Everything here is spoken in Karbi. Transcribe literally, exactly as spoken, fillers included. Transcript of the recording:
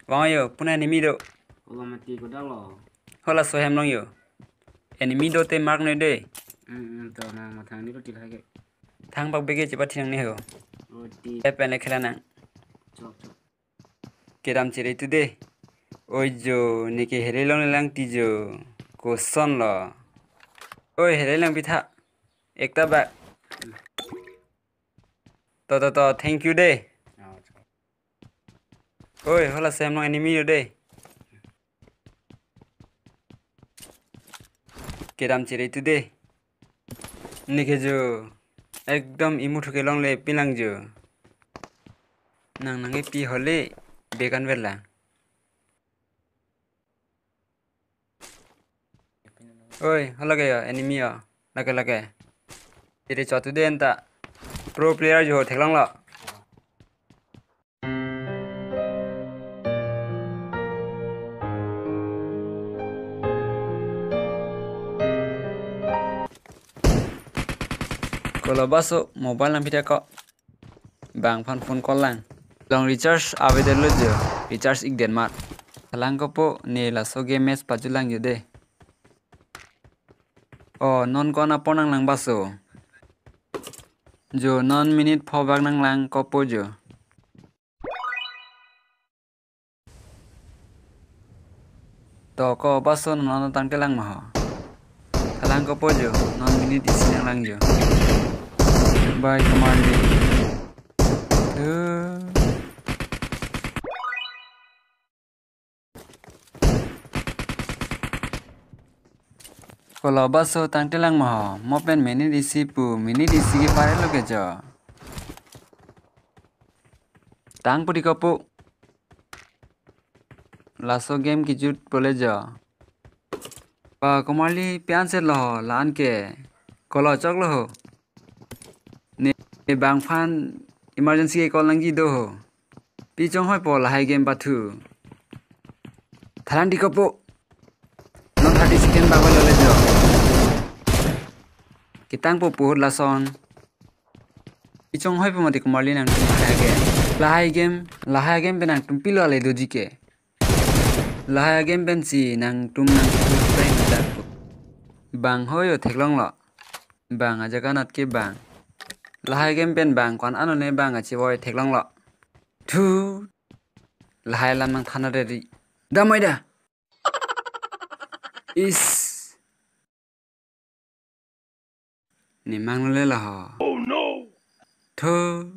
Vang yo, puna enemy do. Ola mati kodak lo. Hala so hem long yo. Enemy do te mark noi de. Hmm, hmm, to nang mathang ni pati lagi. Thang bak bege chepat thinang ni ho. Oti. Epen le khela nang. Chok, chok. Kedam chere tu de. Oi jo, neke here long lang ti jo. Koson lo. Oi, here lang pitha. Ekta bak. To, to, to, thank you de. Oh, chok. Oi, hala so hem long enemy yo de. Kedam chere tu de. Neke jo. Ekdom imu thuke long le pilang jo. Nang nang ke pi hole bekan verla. Oi, hala ke yo, enemy yo. Lake, lake. Chere cho tu de anta. Pro player jo theklong lo. Kolo baso mobile nang pita ko. Bang aphan phone call lang. Long recharge ave det lo jo. Recharge ik det mat. Halang kopo ne laso game match paju lang jo de. O non ko-an apor nang lang baso. Jo non minute pho bak nang lang kopo jo. To ko baso non tangte lang ma ho. Halang kopo jo, non minute isi nang lang jo. Bye, Komarli. Eh. Kolo baso tangte lang ma ho. Mo pen minute isi pu, minute isi ke pare lo ke jo. Tang pu di kopo. Laso game kejut pole jo. Pa Komarli pian set lo ho, la-an ke. Kolo chok lo ho. Ne, ne bang aphan emergency ke call nangji do ho. Pi chonghoi po lahai game pathu. Tharan di kopo. Non thirty second bak lo le jo. Ketang po puhut lason. Pi chonghoi po mati Komarli nangtum lahai game. Lahai game, lahai game pen nangtum pilo ale doji ke. Lahai game pensi nangtum nang pen dak. Bang ho yo theklong lo. Bang ajaga anat ke bang. Lahai game pen bang ko-an anone bang achi voi theklong lo. Thu. Lahai alam nang thana reri. Damai da. Is. Ne mang lo le la ho. Oh no. Thu.